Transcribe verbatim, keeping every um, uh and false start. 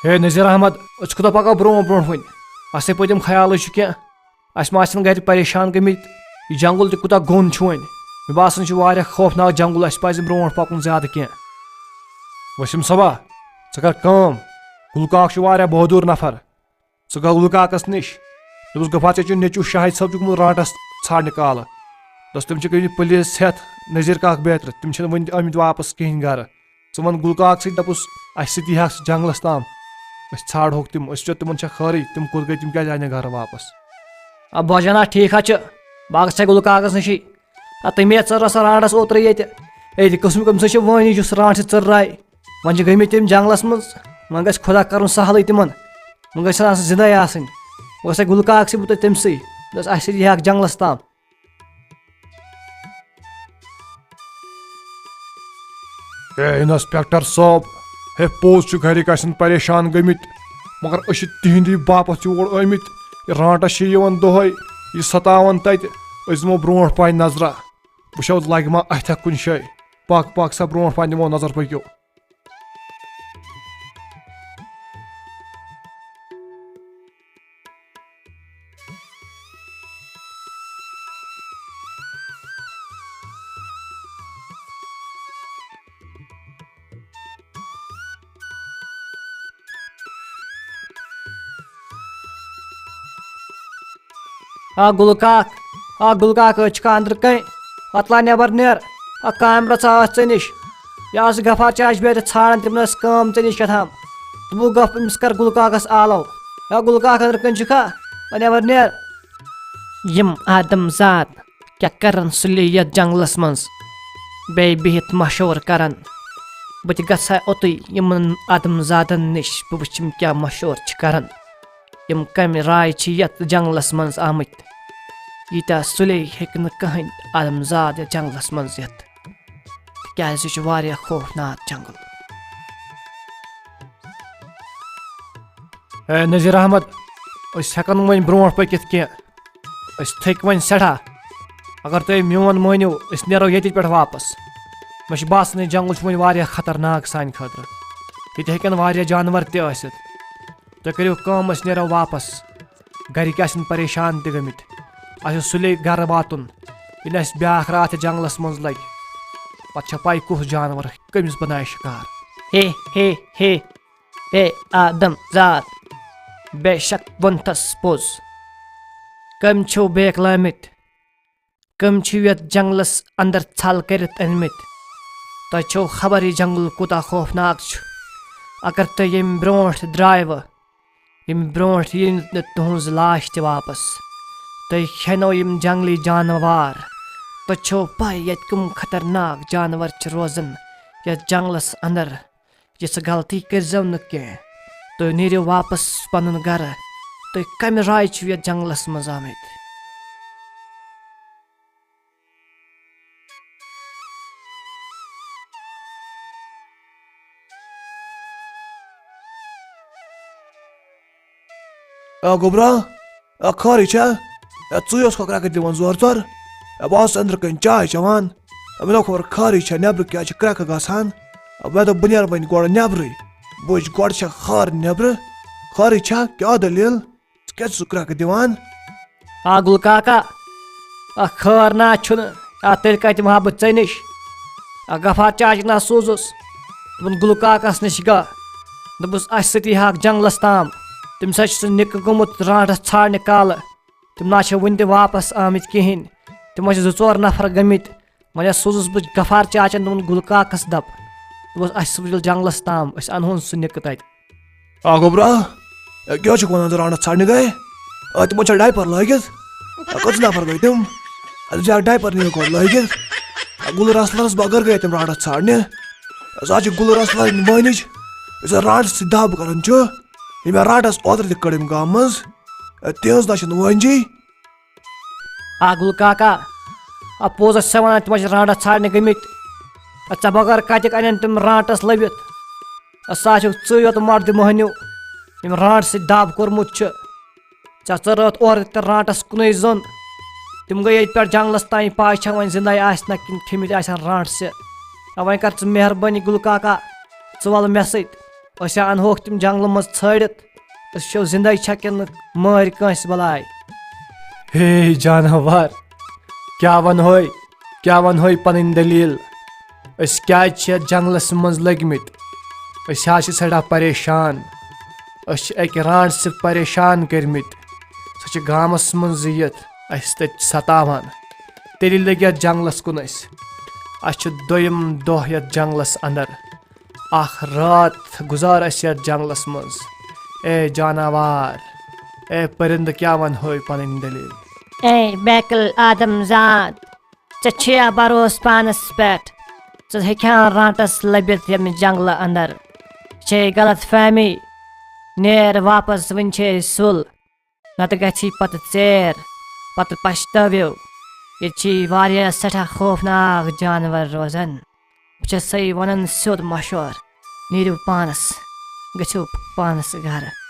ہے نذیر احمد، أسۍ کوٗتاہ پکو برونٛہہ برونٛہہ وۄنۍ؟ اَسے پٔتِم خیالٕے چھُ کینٛہہ۔ اَسہِ ما آسن گرِ پریشان گٔمٕتۍ؟ یہِ جنگل تہِ کوٗتاہ گوٚن چھُ وۄنۍ۔ مےٚ باسان، چھُ واریاہ خوفناک جنگل، اَسہِ پزِ برونٛٹھ پکُن زیادٕ کینٛہہ۔ وسیٖم صٲبا، ژٕ کر کٲم، گُلہٕ کاک چھُ واریاہ بہادُر نفر۔ ژٕ گوٚو گُلہٕ کاکس نِش۔ دوٚپُس، غفار چاچُن نیٚچوٗ شاہد صٲب چھُ گوٚمُت رانٛٹس ژھانٛڈنہِ کالہٕ۔ دوٚپُس، تِم چھِ گٔمٕتۍ پُلیٖس ہٮ۪تھ نذیر کاک بیترِ، تِم چھِنہٕ وُنہِ تہِ آمٕتۍ واپس کِہیٖنۍ گرٕ۔ ژٕ وَن گُلہٕ کاکسٕے، دَپُس، اَسہِ سۭتۍ یی ہاکھ ژٕ جنٛگلس تام۔ أسۍ ژھانٛڈہوکھ تِم، أسۍ وٕچھو تِمن چھا خٲرٕے، تِم کوٚت گٔے، تِم کیٛازِ آیہِ نہٕ گرٕ واپس۔ آ، بوجان ہا، ٹھیٖک ہا چھُ۔ بہٕ ہا گژھٕ گُلہٕ کاکس نِشی۔ آ، تٔمی ہا ژٔر سۄ رانٛٹس اوترٕ ییٚتہِ۔ ییٚتہِ قٕسمٕے قٕسمٕے چھِ وٲنِج، یُس رانٛٹھ چھِ ژٔر راے۔ وۄنۍ چھِ گٔمٕتۍ تِم جنٛگلس منٛز، وۄنۍ گژھِ خۄدا کرُن سہلٕے تِمن۔ وۄنۍ گژھن آسٕنۍ زِندَے آسٕنۍ۔ وۄنۍ گژھِ گُلہٕ کاکسٕے، بہٕ تہٕ تٔمسٕے۔ دوٚپُس، اَسہِ سۭتۍ یی ہاکھ جنٛگلس تام۔ اے انسپیکٹر صٲب، ہے پوٚز چھُ گرِکۍ آسن پریشان گٔمٕتۍ، مگر أسۍ چھِ تِہنٛدی باپتھ یور ٲمٕتۍ۔ یہِ رانٛٹس چھِ یِوان دۄہے، یہِ ستاوان تتہِ۔ أسۍ دِمو برونٛٹھ پہن نظرہ، وٕچھو لگہِ ما اتھِ کُنہِ جایہِ۔ پکھ پکھ سا برونٛٹھ پہن، دِمو نظر، پٔکِو۔ آ گُلہٕ کاک، آ گُلہٕ کاک، أسۍ چھِ کانٛدرٕ کَنۍ۔ اَتلا نٮ۪بر نیر۔ آ کامہِ رژھا ٲس ژےٚ نِش۔ یہِ آس غفار چاچہِ بیترِ ژھانٛڈان، تِمن ٲس کٲم ژےٚ نِش کیٛاہ تام۔ دوٚپُکھ، گۄپھ أمِس کر گُلہٕ کاکس آلو۔ آ گُلہٕ کاک، أنٛدرٕ کَنۍ چھُکھا؟ آ نٮ۪بر نیر۔ یِم آدم زاد کیٛاہ کرن سُلے یتھ جنگلس منٛز؟ بیٚیہِ بِہِتھ مشورٕ کرن۔ بہٕ تہِ گژھٕ ہا اوٚتُے یِمن آدم زادن نِش، بہٕ وٕچھِ یِم کیٛاہ مشورٕ چھِ کران۔ یِم کمہِ راے چھِ یتھ جنگلس منٛز آمٕتۍ؟ ییٖتیٛاہ سُلے ہیٚکہِ نہٕ کٕہٕنۍ آدم زاد یتھ جنگلس منٛز یِتھ، تِکیٛازِ یہِ چھُ واریاہ خوفناک جنگل۔ اے نذیر احمد، أسۍ ہٮ۪کو نہٕ وۄنۍ برونٛٹھ پٔکِتھ کینٛہہ۔ أسۍ تھٔکۍ وۄنۍ سٮ۪ٹھاہ۔ اگر تُہۍ میون مٲنِو، أسۍ نیرو ییٚتہِ پٮ۪ٹھ واپس۔ مےٚ چھُ باسان، یہِ جنگل چھُ وۄنۍ واریاہ خطرناک سانہِ خٲطرٕ۔ ییٚتہِ ہیٚکن واریاہ جانور تہِ ٲسِتھ۔ تُہۍ کٔرِو کٲم، أسۍ نیرو واپس۔ گرِکۍ آسن پریشان تہِ گٔمٕتۍ۔ اَسہِ اوس سُلے گرٕ واتُن۔ ییٚلہِ اَسہِ بیٛاکھ راتھ یَتھ جنگلس منٛز لگہِ، پتہٕ چھےٚ پَے کُس جانور کٔمِس بنایہِ شِکار۔ ہے، ہے، ہے۔ اے آدم زاد، بے شک ووٚنتھس پوٚز۔ کٔمۍ چھِو بیکلٲمٕتۍ؟ کٔمۍ چھِو یتھ جنگلس اندر ژھل کٔرِتھ أنمٕتۍ؟ تۄہہِ چھو خبر یہِ جنگل کوٗتاہ خوفناک چھُ۔ اگر تُہۍ ییٚمہِ برونٛٹھ درٛایوٕ، ییٚمہِ برونٛٹھ یِیہِ نہٕ تُہنٛز لاش تہِ واپس۔ تُہۍ کھٮ۪نو یِم جنگلی جانوار۔ تۄہہِ چھو پَے ییٚتہِ کٕم خطرناک جانور چھِ روزان یتھ جنگلس اندر۔ یِژھ غلطی کٔرۍزیو نہٕ کینٛہہ۔ تُہۍ نیٖرِو واپس پنُن گرٕ۔ تُہۍ کمہِ راے چھِو یتھ جنگلس منٛز آمٕتۍ؟ آ گوٚبرا، آ خٲرٕے چھا؟ آ ژٕے اوسکھا کرٛٮ۪کہٕ دِوان زورٕ ژورٕ؟ آ بہٕ آسُس أنٛدرٕ کَنۍ چاے چٮ۪وان۔ آ مےٚ دوٚپ خبر خٲرٕے چھا، نٮ۪برٕ کیٛاہ چھِ کرٛٮ۪کہٕ گژھان؟ آ مےٚ دوٚپ بہٕ نیرٕ وۄنۍ گۄڈٕ نٮ۪برٕے۔ بہٕ وٕچھِ گۄڈٕ چھا خٲر نٮ۪برٕ؟ خٲرٕے چھا؟ کیٛاہ دٔلیٖل؟ ژٕ کیٛازِ چھُکھ کرٛٮ۪کہٕ دِوان؟ آ گُلہٕ کاکا، آ خٲر نا چھُنہٕ۔ آ تیٚلہِ کَتہِ وَنہٕ ہا بہٕ ژےٚ نِش؟ آ غفار چاچہِ نا سوٗزُس۔ دوٚپُن، گُلہٕ کاکَس نِش گا۔ دوٚپُس، اَسہِ سۭتی ہاکھ جنٛگلَس تام۔ تٔمِس حظ چھُ سُہ نِکہٕ گوٚمُت رانٛٹَس ژھانٛڈنہِ کالہٕ۔ تِم نہ چھِ وٕنہِ تہِ واپَس آمٕتۍ کِہیٖنۍ۔ تِم حظ چھِ زٕ ژور نفر گٔمٕتۍ۔ وۄنۍ حظ سوٗزُس بہٕ غفار چاچَن، دوٚپُن، گُلہٕ کاکَس دَپ۔ دوٚپُس، اَسہِ سۭتۍ تُل جنٛگلَس تام، أسۍ اَنہون سُہ نِکہٕ تَتہِ۔ آ گوٚبرا، اے، کیٛاہ چھُکھ وَنان ژٕ رانٛٹَس ژھانٛڈنہِ گٔے؟ اے، تِمَن چھا ڈایپَر لٲگِتھ؟ اے، کٔژ نفر گٔے تِم؟ اے، ژٕ ہیٚکھ ڈایپَر نِیِو گۄڈٕ لٲگِتھ۔ اے، گُلہٕ رسلَس بغٲر گٔے تِم رانٛٹَس ژھانٛڈنہِ۔ اے، سُہ حظ چھِ گُلہٕ رسلَن وٲنِج، یُس زَن رانٛٹَس سۭتۍ دَب کَران چھُ۔ ییٚمۍ مےٚ رانٛٹَس اوترٕ تہِ کٔڑ أمۍ گامہٕ منٛز۔ اے، تِہٕنٛز نہ چھَنہٕ وٲنجی۔ آ گُلہٕ کاکا، آ پوٚز ہا چھُسے وَنان، تِم حظ چھِ رانٛٹَس ژھانٛڈنہِ گٔمٕتۍ۔ آ ژےٚ بغٲر کَتہِ اَنَن تِم رانٛٹَس لٔبِتھ؟ آ سُہ ہا چھُکھ ژٕے یوت مَردِ مۄہنیو، ییٚمۍ رانٛٹَس سۭتۍ دَب کوٚرمُت چھُ۔ ژےٚ ژٔرٲتھ اورٕ تہِ رانٛٹَس کُنُے زوٚن۔ تِم گٔے ییٚتہِ پٮ۪ٹھ جنٛگلَس تام، پَے چھا وۄنۍ زِندَے آسہِ نا کِنہٕ کھیٚمٕتۍ آسن رانٛٹسہِ۔ آ وۄنۍ کَر ژٕ مہربٲنی گُلہٕ کاکا، ژٕ وَل مےٚ سۭتۍ۔ أسۍ ہا اَنہوکھ تِم جنٛگلہٕ منٛز ژھٲنٛڈِتھ۔ أسۍ چھِو زِندَے چھا کِنہٕ مٲرۍ کٲنٛسہِ بَلاے؟ ہے جاناوار، کیٛاہ وَنہوے، کیٛاہ وَنہوے پَنٕنۍ دٔلیٖل؟ أسۍ کیٛازِ چھِ یَتھ جنٛگلَس منٛز لٔگۍ مٕتۍ؟ أسۍ حظ چھِ سٮ۪ٹھاہ پریشان۔ أسۍ چھِ اَکہِ رانٛٹہٕ سۭتۍ پریشان کٔرۍ مٕتۍ۔ سۄ چھِ گامَس منٛز یِتھ اَسہِ تَتہِ ستاوان۔ تیٚلہِ لٔگۍ یَتھ جنٛگلَس کُن أسۍ۔ اَسہِ چھُ دوٚیِم دۄہ یَتھ جنٛگلَس اَندَر۔ اَکھ راتھ گُزار اَسہِ یَتھ جنٛگلَس منٛز۔ اے جاناوار، اے پٔرِندٕ، کیٛاہ وَنہوے پَنٕنۍ دٔلیٖل؟ اے بیکل آدم زاد، ژےٚ چھُیا بھروسہٕ پانَس پٮ۪ٹھ؟ ژٕ ہیٚکہِ ہا رانٛٹَس لٔبِتھ ییٚمہِ جنٛگلہٕ اَندَر؟ چھے غلط فہمی۔ نیر واپس، وٕنہِ چھے سُل، نَتہٕ گژھی پتہٕ ژیر، پتہٕ پچھتٲوِو۔ ییٚتہِ چھِ واریاہ سٮ۪ٹھاہ خوفناک جانور روزان۔ بہٕ چھَسَے وَنان سیوٚد مشورٕ، نیٖرِو پانَس، گٔژھِو پانَس گَرٕ۔